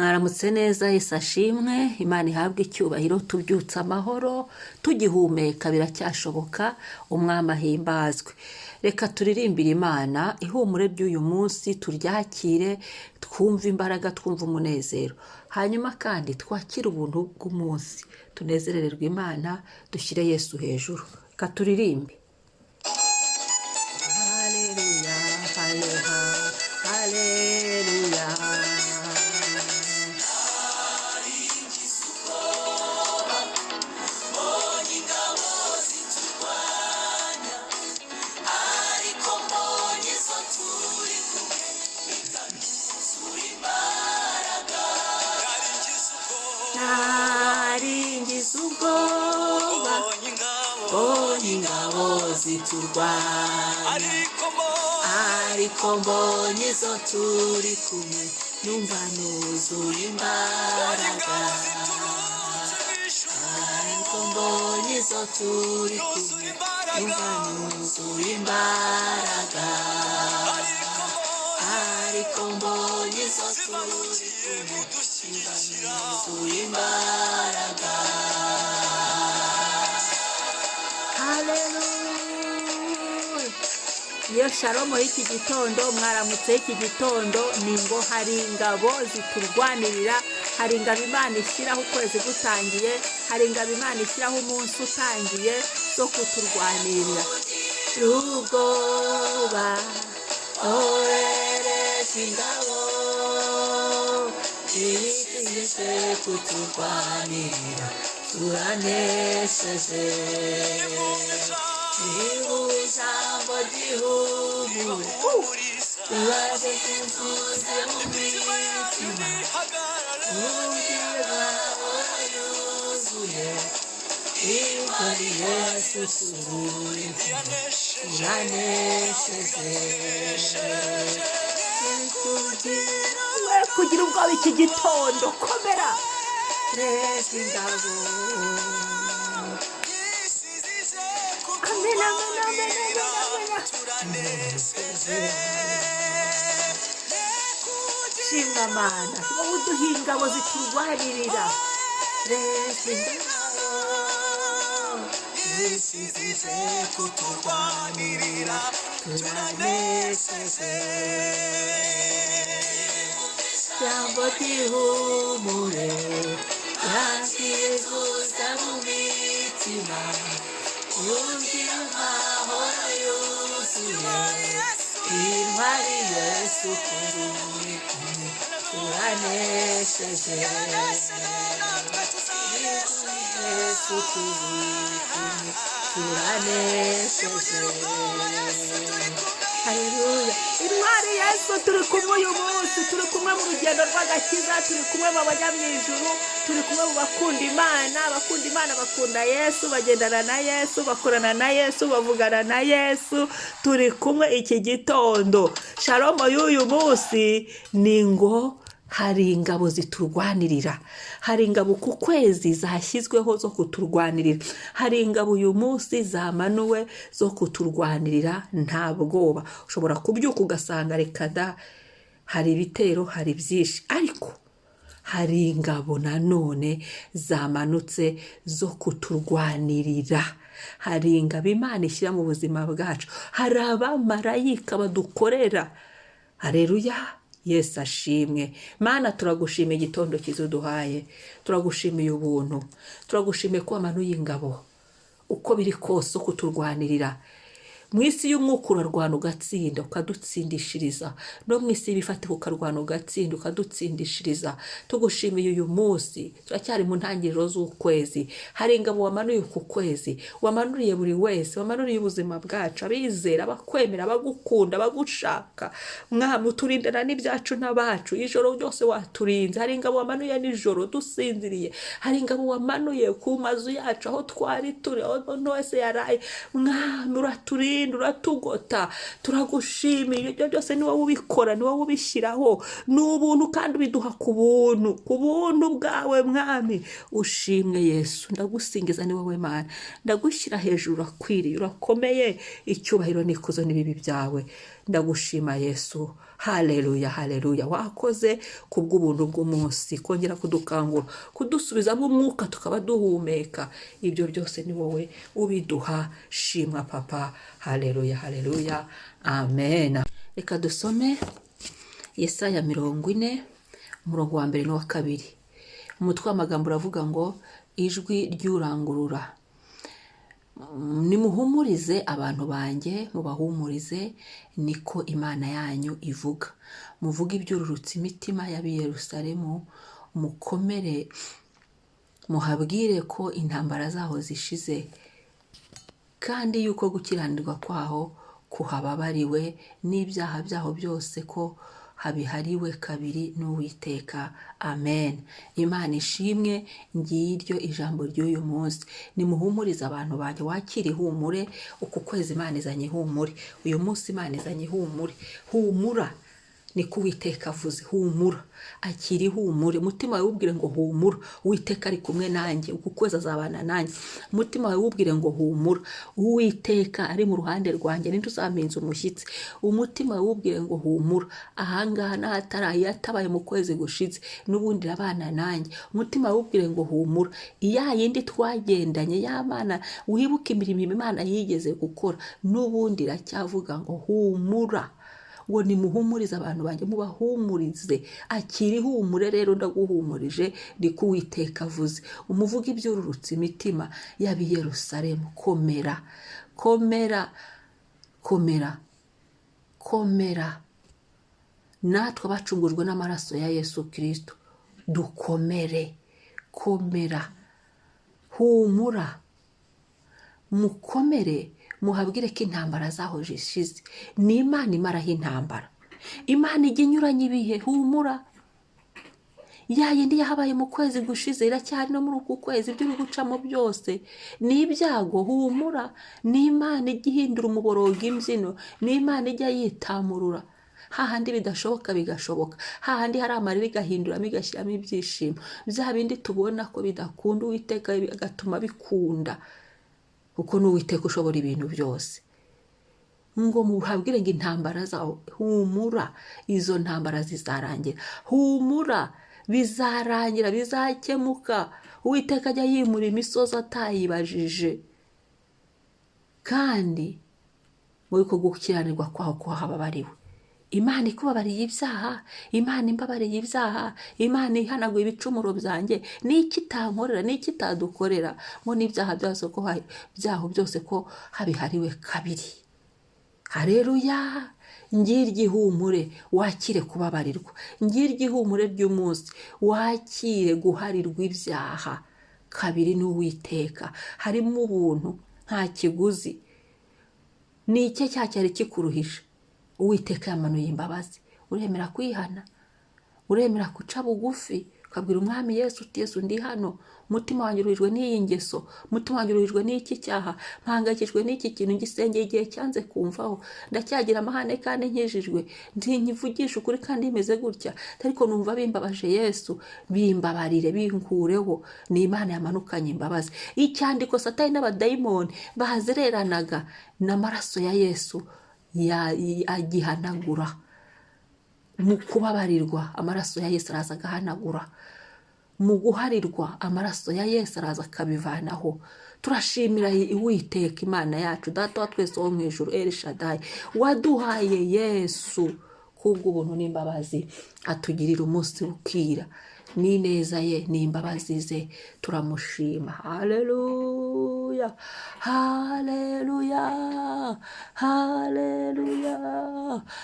Mwaramutse neza. Yesu ashimwe, Imana ihabwe icyubahiro. Tubyutse amahoro, tugihumeka, biracyashoboka. Umwami ahimbazwe. Reka turirimbire Imana ihumure ry'uyu munsi, turyakire, twumve imbaraga, twumve umunezero, hanyuma kandi twakire ubuntu bw'umunsi, tunezerererwe Imana, dushyire Yesu hejuru. Reka turirimbe. Haleluya, haleha, haleluya. Mbonye ingabo ziturwanya, ariko mbonye izo turi kumwe, bikanuzura imbaraga. Naringize ubwoba mbonye ingabo ziturwanya, ariko mbonye izo turi kumwe, numva nuzuye imbaraga. Ariko mbonye izo turi kumwe, numva nuzuye imbaraga. Ariko mbonye izo turi kumwe, numva nuzuye imbaraga. Haleluya! Iyo shalomo y'iki gitondo, mwaramutse y'iki gitondo, ni ngo hari ingabo ziturwanirira. Hari ingabo Imana ishyiraho ukwezi gutangiye, hari ingabo Imana ishyiraho umunsi utangiye zo kuturwanirira. Ubwoba, ohereza ingabo itigeze kuturwanirira, turanesheje. Niba ijambo ry'ihumure ribaje kuzuza mu mitima, ubwira yuzuye intwari Yesu turi kumwe, turanesheje. We kugira ubwoba iki gitondo, komera, reza ingabo. Amen, amen, amen, amen, amen. Shimwa Mana, wowe uduha ingabo ziturwanirira. Reza ingabo Isi zije kuturwanirira, turanesheje. Jambo ry'ihumure yakiriye gusa mu mitima, yumvira amahoro yuzuye intwari Yesu turi kumwe, turanesheje. Yesu turi kumwe, turanesheje. Haleluya! Intwari Yesu turi kumwe uyu munsi, turi kumwe mu rugendo rw'agakiza, turi kumwe mu banyamwijuru, turi kumwe mu bakunda Imana. Abakunda Imana bakunda Yesu, bagendana na Yesu, bakorana na Yesu, bavugana na Yesu. Turi kumwe iki gitondo. Shalomo y'uyu munsi ni ngo hari ingabo ziturwanirira. Hari ingabo ku kwezi zashyizweho zo kuturwanirira. Hari ingabo uyu munsi zamanuwe zo kuturwanirira. Nta bwoba. Ushobora kubyuka ugasanga reka da, hari ibitero, hari byinshi, ariko hari ingabo nanone zamanutse zo kuturwanirira. Hari ingabo Imana ishyira mu buzima bwacu, hari abamarayika badukorera. Hareruya! Yesu ashimwe. Mana, turagushimiye igitondo cyiza uduhaye, turagushimiye ubuntu, turagushimiye ko wamanuye ingabo uko biri kose kuturwanirira. Mu isi y'umwuka urarwana ugatsinda, ukadutsindishiriza. No mu isi y'ibifatika ukarwana ugatsinda, ukadutsindishiriza. Tugushimiye uyu munsi, turacyari mu ntangiriro z'ukwezi. Hari ingabo wamanuye uku kwezi, wamanuriye buri wese, wamanuriye ubuzima bwacu, abizera, abakwemera, abagukunda, abagushaka. Mwami, uturindana n'ibyacu n'abacu, ijoro ryose waturinze. Hari ingabo wamanuye nijoro dusinziriye, hari ingabo wamanuye ku mazu yacu, aho twari turi, aho umuntu wese yaraye. Mwami, uraturinda, uratugota, turagushimiye. Ibyo byose ni wowe ubikora, ni wowe ubishyiraho, ni ubuntu kandi ubiduha ku buntu, ku buntu bwawe. Mwami, ushimwe. Yesu, ndagusingiza, ni wowe Mana. Ndagushyira hejuru, urakwiriye, urakomeye. Icyubahiro n'ikuzo n'ibibi byawe. Ndagushima Yesu. Haleluya, haleluya. Wakoze kubw'ubuntu bw'umunsi, kongera kudukangura, kudusubizamo umwuka tukaba duhumeka. Ibyo byose ni wowe ubiduha. Shimwa Papa. Haleluya, haleluya, amen. Reka dusome Yesaya 40, umurongo wa mbere n'uwa kabiri. Umutwe w'amagambo uravuga ngo: "Ijwi ry'urangurura." Nimuhumurize abantu banjye, mubahumurize, niko Imana yanyu ivuga. Muvuge ibyururutse imitima y'ab'i Yerusalemu, mukomere, muhabwire ko intambara zaho zishize, kandi yuko gukiranirwa kwaho kuhababariwe, n'ibyaha byaho byose ko habihariwe kabiri n'Uwiteka. Amen. Imana ishimwe. Ngiryo ijambo ry'uyu munsi: nimuhumurize abantu banjye. Wakira ihumure. Uku kwezi Imana izanye ihumure, uyu munsi Imana izanye ihumure. Humura, niko Uwiteka avuze. Humura, akira ihumure. Umutima wawe wubwire ngo: "Humura, Uwiteka ari kumwe nanjye, uku kwezi azabana nanjye." Umutima wawe wubwire ngo: "Humura, Uwiteka ari mu ruhande rwanjye, ninde uzampinza umushyitsi?" Umutima wawe wubwire ngo: "Humura, ahangaha n'ahatari yatabaye mu kwezi gushize, n'ubundi irabana nanjye." Umutima wawe wubwire ngo: "Humura, ya yindi twagendanye, ya Mana." Wibuke imirimo Imana yigeze gukora, n'ubundi iracyavuga ngo: "Humura." Ngo: "Nimuhumurize abantu banjye, mubahumurize." Akira ihumure rero, ndaguhumurije, niko Uwiteka avuze. Umuvuge ibyururutse imitima y'ab'i Yerusalemu. Komera, komera, komera, komera. Natwe abacungujwe n'amaraso ya Yesu Kirisito dukomere. Komera, humura, mukomere, muhabwire ko intambara zaho zishize. Ni Imana imaraho intambara, Imana ijya inyuranye ibihe. Humura, ya yindi yahabaye mu kwezi gushize iracyahari no muri uku kwezi. Ibyo uri gucamo byose ni ibyago, humura, ni Imana ijya ihindura umuborogo imbyino, ni Imana ijya yitamurura hahandi bidashoboka bigashoboka, hahandi hari amarira igahinduramo, igashyiramo ibyishimo. Bya bindi tubona ko bidakunda, Uwiteka agatuma bikunda, kuko ni Uwiteka ushobora ibintu byose. Ngo muhabwire ngo intambara zawo, humura, izo ntambara zizarangira. Humura, bizarangira, bizakemuka. Uwiteka ajya yimura imisozi atayibajije, kandi muri ko gukiranirwa kwaho kuhababariwe. Imana ikubabariye ibyaha, Imana imbabariye ibyaha, Imana ihanaguye ibicumuro byanjye, n'iki itankorera? N'iki itadukorera? Ngo n'ibyaha byose ko byaho byose ko habihariwe kabiri. Hareruya! Ngiryo ihumure, wakire kubabarirwa. Ngiryo ihumure ry'umunsi, wakire guharirwa ibyaha kabiri n'Uwiteka. Harimo ubuntu, nta kiguzi. Ni icye cyaha cyari kikuruhije? Uwiteka yamanuye imbabazi. Uremera kwihana, uremera guca bugufi, ukabwira Umwami Yesu uti: "Yesu, ndi hano, umutima wanjye uruhijwe n'iyi ngeso, umutima wanjye uruhijwe n'iki cyaha, mpangayikishijwe n'iki kintu, ngisengeye igihe cyanze kumvaho, ndacyagira amahane kandi nkijijwe, ntivugisha ukuri kandi bimeze gutya, ariko numva bimbabaje. Yesu, bimbabarire, binkureho." Ni Imana yamanukanye imbabazi. Icyandiko Satani n'abadayimoni bazereranaga, n'amaraso ya Yesu agihanagura. Mu kubabarirwa, amaraso ya Yesu araza agahanagura. Mu guharirwa, amaraso ya Yesu araza akabivanaho. Turashimira Uwiteka Imana yacu, Data wa twese wo mu ijuru, El Shaddai, waduhaye Yesu kubw'ubuntu n'imbabazi atugirira umunsi ukira. N'ineza ye n'imbabazi ze, turamushima. Haleluya, haleluya, haleluya,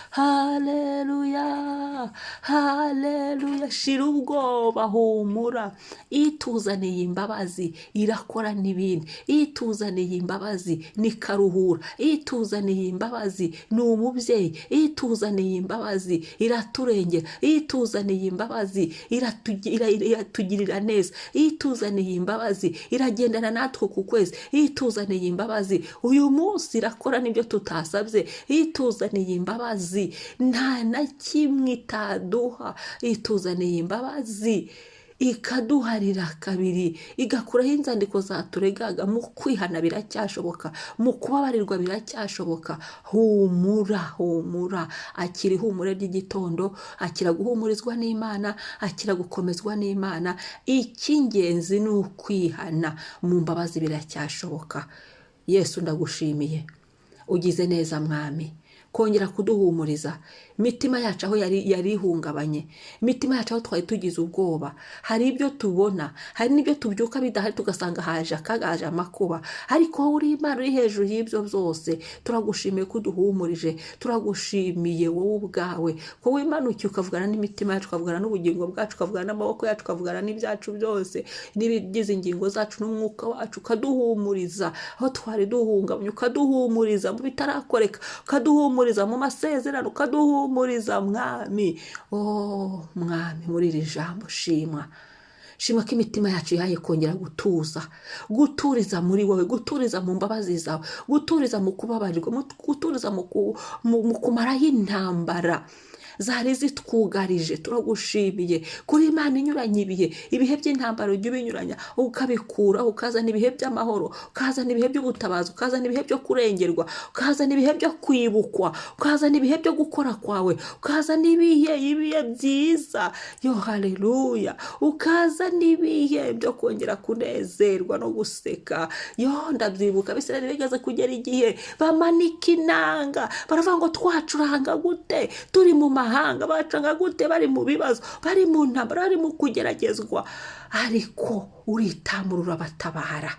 haleluya, haleluya. Shira ubwoba, humura. Ituzaniye imbabazi irakora n'ibindi. Ituzaniye imbabazi ni karuhura. Ituzaniye imbabazi ni umubyeyi. Ituzaniye imbabazi iraturengera. Ituzaniye imbabazi iratugirira neza. Ituzaniye imbabazi iragendana natwe ku kwezi. Ituzaniye imbabazi uyu munsi irakora n'ibyo tutasabye. Ituzaniye imbabazi nta na kimwe itaduha. Ituzaniye imbabazi. Ikaduharira kabiri, igakuraho inzandiko zaturegaga. Mu kwihana biracyashoboka, mu kubabarirwa biracyashoboka. Humura, humura, akira ihumure ry'igitondo, akira guhumurizwa n'Imana, akira gukomezwa n'Imana. Icy'ingenzi ni ukwihana, mu mbabazi biracyashoboka. Yesu, ndagushimiye, ugize neza Mwami kongera kuduhumuriza imitima yacu aho yari ihungabanye, imitima yacu aho twari tugize ubwoba. Hari ibyo tubona, hari n'ibyo tubyuka bidahari, tugasanga haje akaga, haje amakuba, ariko wowe uri Imana uri hejuru y'ibyo byose. Turagushimiye ko uduhumurije, turagushimiye wowe ubwawe ko wimanukiye ukavugana n'imitima yacu, ukavugana n'ubugingo bwacu, ukavugana n'amaboko yacu, ukavugana n'ibyacu byose n'ibigize ingingo zacu n'umwuka wacu, ukaduhumuriza aho twari duhungabanye, ukaduhumuriza mu bitarakoreka, ukaduhumuriza mu masezerano, ukaduhumuriza Mwami. Oh Mwami, muri iri jambo shimwa, shimwa ko imitima yacu yahaye kongera gutuza, guturiza muri wowe, guturiza mu mbabazi zawe, guturiza mu kubabarirwa, guturiza mu kumaraho intambara zari zitwugarije. Turagushimiye kuri Imana inyuranye ibihe, ibihe by'intambara ujya ubinyuranya ukabikuraho, ukazana ibihe by'amahoro, ukazana ibihe by'ubutabazi, ukazana ibihe byo kurengerwa, ukazana ibihe byo kwibukwa, ukazana ibihe byo gukora kwawe, ukazana ibihe byiza. Yo haleluya! Ukazana ibihe byo kongera kunezerwa no guseka. Yo, ndabyibuka Abisirayeli bigeze kugera igihe bamanika inanga, baravuga ngo twacuranga gute turi mu mahanga? Bacuranga gute bari mu bibazo, bari mu ntambara, bari mu kugeragezwa? Ariko uritamurura, batabara,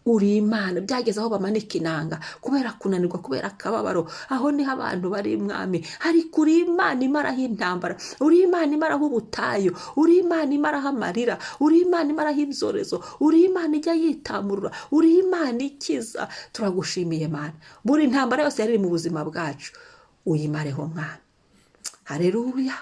uri Imana. Byageze aho bamanika inanga kubera kunanirwa, kubera akababaro. Aho niho abantu bari Mwami, ariko uri Imana imaraho intambara, uri Imana imaraho ubutayu, uri Imana imaraho amarira, uri Imana imaraho ibyorezo, uri Imana ijya yitamurura, uri Imana ikiza. Turagushimiye Mana, buri ntambara yose yari iri mu buzima bwacu uyimareho Mwami. Hareruya!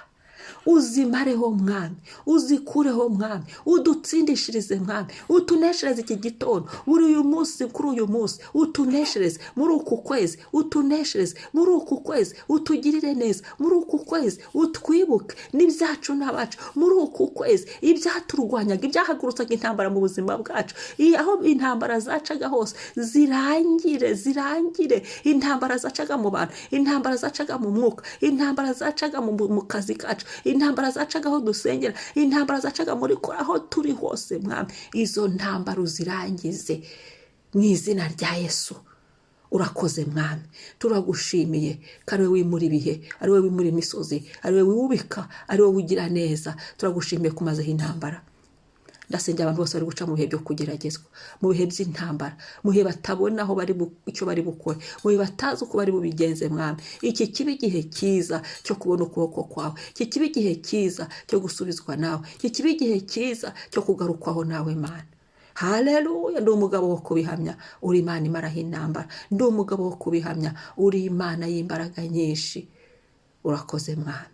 Uzimareho Mwami, uzikureho Mwami, udutsindishirize Mwami, utuneshereze iki gitondo, buri uyu munsi, kuri uyu munsi utuneshereze, muri uku kwezi utuneshereze, muri uku kwezi utugirire neza, muri uku kwezi utwibuke n'ibyacu n'abacu, muri uku kwezi ibyaturwanyaga, ibyahagurutsaga intambara mu buzima bwacu, aho intambara zacaga hose zirangire, zirangire. Intambara zacaga mu bantu, intambara zacaga mu mwuka, intambara zacaga mu kazi kacu, intambara zacaga aho dusengera, intambara zacaga muri kora aho turi hose Mwami, izo ntambara uzirangize mu izina rya Yesu. Urakoze Mwami, turagushimiye ko ari wowe wimura ibihe, ari wowe wimura imisozi, ari wowe wubika, ari wowe ugira neza. Turagushimiye ko umazeho intambara. Ndasengera abantu bose bari guca mu bihe byo kugeragezwa, mu bihe by'intambara, mu bihe batabona aho bari icyo bari bukore, mu bihe batazi uko bari bubigenze. Mwami, iki kiba igihe cyiza cyo kubona ukuboko kwawe, iki kiba igihe cyiza cyo gusubizwa nawe, iki kiba igihe cyiza cyo kugarukwaho nawe Mana. Haleluya! Ndi umugabo wo kubihamya, uri Imana imaraho intambara. Ndi umugabo wo kubihamya, uri Imana y'imbaraga nyinshi. Urakoze Mwami.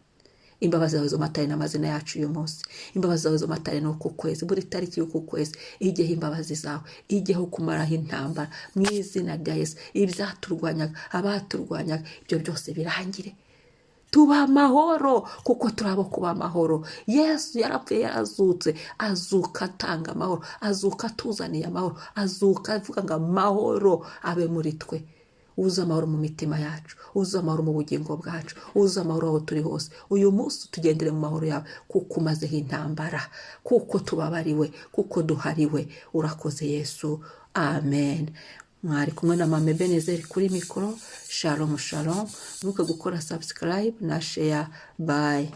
Imbabazi zawe zomatane n'amazina yacu uyu munsi, imbabazi zawe zomatane n'uku kwezi, buri tariki y'uku kwezi ijyeho imbabazi zawe, ijyeho kumaraho intambara mu izina rya Yesu. Ibyaturwanyaga, abaturwanyaga, ibyo byose birangire, tuba amahoro kuko turi abo kuba amahoro. Yesu yarapfuye, yarazutse, azuka atanga amahoro, azuka atuzaniye amahoro, azuka avuga ngo amahoro abe muri twe. Wuzuze amahoro mu mitima yacu, wuzuze amahoro mu bugingo bwacu, wuzuze amahoro aho turi hose. Uyu munsi tugendere mu mahoro yawe kuko umazeho intambara, kuko tubabariwe, kuko duhariwe. Urakoze Yesu, amen. Mwari kumwe na Mama Ebenezeri kuri mikoro. Shalom, shalom. Mwibuke gukora subscribe na share. Bye.